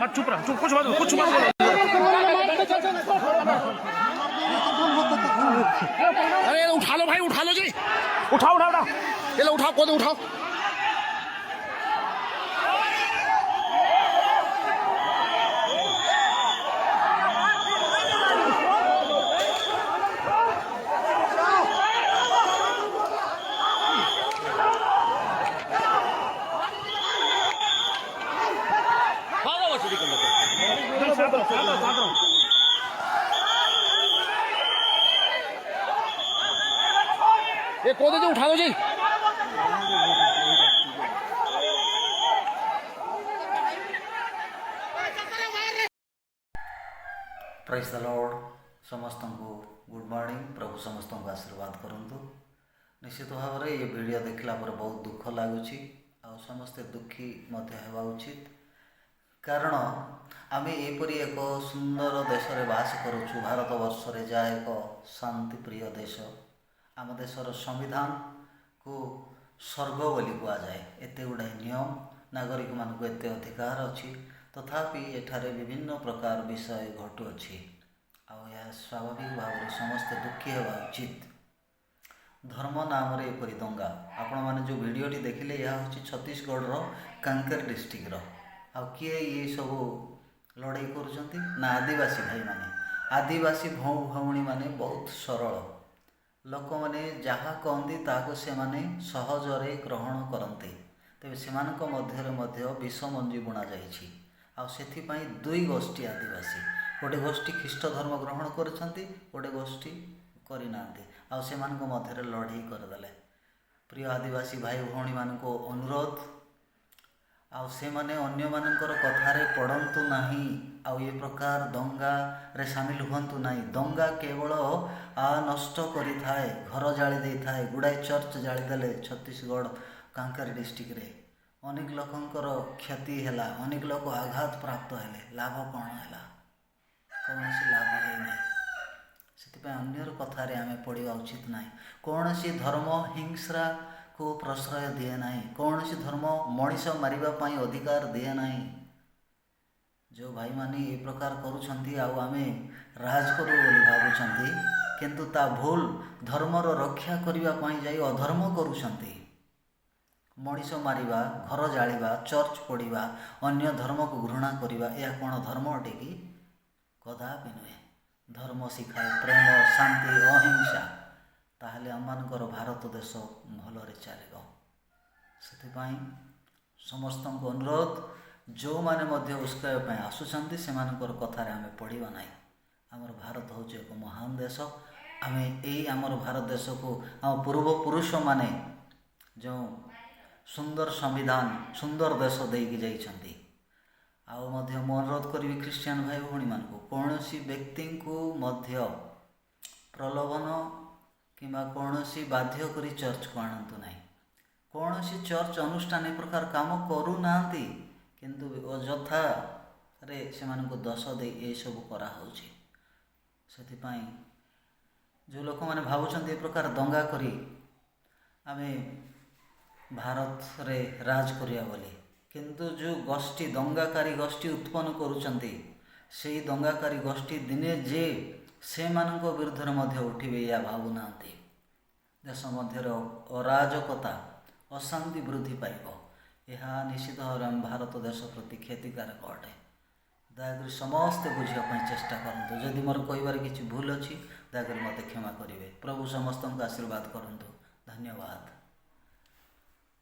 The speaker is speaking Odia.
मत, चुप रहो, चुप, कुछ मत बोलो, कुछ मत बोलो। अरे उठा लो भाई, उठा लो जी, उठाओ उठाओ उठाओ, ये लो उठाओ, को उठाओ। साथ रहो, साथ रहो, साथ रहो। ये को दे, उठा लो जी। ପ୍ରାଇଜ୍ ଦ ଲର୍ଡ଼। ସମସ୍ତଙ୍କୁ ଗୁଡ଼୍ ମର୍ଣ୍ଣିଂ। ପ୍ରଭୁ ସମସ୍ତଙ୍କୁ ଆଶୀର୍ବାଦ କରନ୍ତୁ। ନିଶ୍ଚିତ ଭାବରେ ଏ ଭିଡ଼ିଓ ଦେଖିଲା ପରେ ବହୁତ ଦୁଃଖ ଲାଗୁଛି ଆଉ ସମସ୍ତେ ଦୁଃଖୀ ମଧ୍ୟ ହେବା ଉଚିତ, କାରଣ ଆମେ ଏପରି ଏକ ସୁନ୍ଦର ଦେଶରେ ବାସ କରୁଛୁ, ଭାରତବର୍ଷରେ, ଯାହା ଏକ ଶାନ୍ତିପ୍ରିୟ ଦେଶ। ଆମ ଦେଶର ସମ୍ବିଧାନକୁ ସ୍ୱର୍ଗ ବୋଲି କୁହାଯାଏ। ଏତେ ଗୁଡ଼ାଏ ନିୟମ, ନାଗରିକମାନଙ୍କୁ ଏତେ ଅଧିକାର ଅଛି, ତଥାପି ଏଠାରେ ବିଭିନ୍ନ ପ୍ରକାର ବିଷୟ ଘଟୁଅଛି ଆଉ ଏହା ସ୍ୱାଭାବିକ ଭାବରେ ସମସ୍ତେ ଦୁଃଖୀ ହେବା ଉଚିତ। ଧର୍ମ ନାମରେ ଏପରି ଦଙ୍ଗା। ଆପଣମାନେ ଯେଉଁ ଭିଡ଼ିଓଟି ଦେଖିଲେ, ଏହା ହେଉଛି ଛତିଶଗଡ଼ର କାଙ୍କେର ଡିଷ୍ଟ୍ରିକ୍ଟର। ଆଉ କିଏ ଇଏ ସବୁ ଲଢ଼େଇ କରୁଛନ୍ତି ନା ଆଦିବାସୀ ଭାଇମାନେ। ଆଦିବାସୀ ଭଉଣୀମାନେ ବହୁତ ସରଳ ଲୋକମାନେ। ଯାହା କହନ୍ତି, ତାହାକୁ ସେମାନେ ସହଜରେ ଗ୍ରହଣ କରନ୍ତି। ତେବେ ସେମାନଙ୍କ ମଧ୍ୟରେ ମଧ୍ୟ ବିଷମଞ୍ଜି ବୁଣା ଯାଇଛି ଆଉ ସେଥିପାଇଁ ଦୁଇ ଗୋଷ୍ଠୀ ଆଦିବାସୀ, ଗୋଟେ ଗୋଷ୍ଠୀ ଖ୍ରୀଷ୍ଟ ଧର୍ମ ଗ୍ରହଣ କରିଛନ୍ତି, ଗୋଟେ ଗୋଷ୍ଠୀ କରିନାହାନ୍ତି ଆଉ ସେମାନଙ୍କ ମଧ୍ୟରେ ଲଢ଼େଇ କରିଦେଲେ। ପ୍ରିୟ ଆଦିବାସୀ ଭାଇ ଭଉଣୀମାନଙ୍କୁ ଅନୁରୋଧ, ଆଉ ସେମାନେ ଅନ୍ୟମାନଙ୍କର କଥାରେ ପଡ଼ନ୍ତୁ ନାହିଁ ଆଉ ଏ ପ୍ରକାର ଦଙ୍ଗାରେ ସାମିଲ ହୁଅନ୍ତୁ ନାହିଁ। ଦଙ୍ଗା କେବଳ ନଷ୍ଟ କରିଥାଏ, ଘର ଜାଳି ଦେଇଥାଏ। ଗୁଡ଼ାଏ ଚର୍ଚ୍ଚ ଜାଳିଦେଲେ ଛତିଶଗଡ଼ କାଙ୍କେର ଡିଷ୍ଟ୍ରିକ୍ଟରେ। ଅନେକ ଲୋକଙ୍କର କ୍ଷତି ହେଲା, ଅନେକ ଲୋକ ଆଘାତ ପ୍ରାପ୍ତ ହେଲେ। ଲାଭ କ'ଣ ହେଲା? କୌଣସି ଲାଭ ହେଇନାହିଁ। ସେଥିପାଇଁ ଅନ୍ୟର କଥାରେ ଆମେ ପଡ଼ିବା ଉଚିତ ନାହିଁ। କୌଣସି ଧର୍ମ ହିଂସାକୁ ପ୍ରଶ୍ରୟ ଦିଏ ନାହିଁ। କୌଣସି ଧର୍ମ ମଣିଷ ମାରିବା ପାଇଁ ଅଧିକାର ଦିଏ ନାହିଁ। ଯେଉଁ ଭାଇମାନେ ଏ ପ୍ରକାର କରୁଛନ୍ତି ଆଉ ଆମେ ରାଜ କରୁ ବୋଲି ଭାବୁଛନ୍ତି, କିନ୍ତୁ ତା ଭୁଲ। ଧର୍ମର ରକ୍ଷା କରିବା ପାଇଁ ଯାଇ ଅଧର୍ମ କରୁଛନ୍ତି। ମଣିଷ ମାରିବା, ଘର ଜାଳିବା, ଚର୍ଚ୍ଚ ପୋଡ଼ିବା, ଅନ୍ୟ ଧର୍ମକୁ ଘୃଣା କରିବା, ଏହା କ'ଣ ଧର୍ମ ଅଟେ କି? କଦାପି ନୁହେଁ। ଧର୍ମ ଶିଖାଏ ପ୍ରେମ, ଶାନ୍ତି, ଅହିଂସା। ତାହେଲେ ଆମମାନଙ୍କର ଭାରତ ଦେଶ ଭଲରେ ଚାଲିବ। ସେଥିପାଇଁ ସମସ୍ତଙ୍କୁ ଅନୁରୋଧ, ଯେଉଁମାନେ ମଧ୍ୟ ଉସ୍କାଇବା ପାଇଁ ଆସୁଛନ୍ତି, ସେମାନଙ୍କର କଥାରେ ଆମେ ପଡ଼ିବା ନାହିଁ। ଆମର ଭାରତ ହେଉଛି ଏକ ମହାନ ଦେଶ। ଆମେ ଏଇ ଆମର ଭାରତ ଦେଶକୁ ଆମ ପୂର୍ବପୁରୁଷମାନେ ଯେଉଁ ସୁନ୍ଦର ସମ୍ବିଧାନ, ସୁନ୍ଦର ଦେଶ ଦେଇକି ଯାଇଛନ୍ତି। ଆଉ ମଧ୍ୟ ମୁଁ ଅନୁରୋଧ କରିବି ଖ୍ରୀଷ୍ଟିଆନ ଭାଇ ଭଉଣୀମାନଙ୍କୁ, କୌଣସି ବ୍ୟକ୍ତିଙ୍କୁ ମଧ୍ୟ ପ୍ରଲୋଭନ କିମ୍ବା କୌଣସି ବାଧ୍ୟ କରି ଚର୍ଚ୍ଚକୁ ଆଣନ୍ତୁ ନାହିଁ। କୌଣସି ଚର୍ଚ୍ଚ ଅନୁଷ୍ଠାନ ଏ ପ୍ରକାର କାମ କରୁନାହାନ୍ତି, କିନ୍ତୁ ଅଯଥାରେ ସେମାନଙ୍କୁ ଦୋଷ ଦେଇ ଏସବୁ କରାହେଉଛି। ସେଥିପାଇଁ ଯେଉଁ ଲୋକମାନେ ଭାବୁଛନ୍ତି ଏ ପ୍ରକାର ଦଙ୍ଗା କରି ଆମେ ଭାରତରେ ରାଜ କରିବା ବୋଲି, କିନ୍ତୁ ଯେଉଁ ଗୋଷ୍ଠୀ, ଦଙ୍ଗାକାରୀ ଗୋଷ୍ଠୀ ଉତ୍ପନ୍ନ କରୁଛନ୍ତି, ସେଇ ଦଙ୍ଗାକାରୀ ଗୋଷ୍ଠୀ ଦିନେ ଯେ ସେମାନଙ୍କ ବିରୁଦ୍ଧରେ ମଧ୍ୟ ଉଠିବେ, ଏହା ଭାବୁନାହାନ୍ତି। ଦେଶ ମଧ୍ୟରେ ଅରାଜକତା, ଅଶାନ୍ତି ବୃଦ୍ଧି ପାଇବ। ଏହା ନିଶ୍ଚିତ ଭାବରେ ଆମ ଭାରତ ଦେଶ ପ୍ରତି କ୍ଷତିକାରକ ଅଟେ। ଦୟାକରି ସମସ୍ତେ ବୁଝିବା ପାଇଁ ଚେଷ୍ଟା କରନ୍ତୁ। ଯଦି ମୋର କହିବାରେ କିଛି ଭୁଲ ଅଛି, ଦୟାକରି ମୋତେ କ୍ଷମା କରିବେ। ପ୍ରଭୁ ସମସ୍ତଙ୍କୁ ଆଶୀର୍ବାଦ କରନ୍ତୁ। ଧନ୍ୟବାଦ।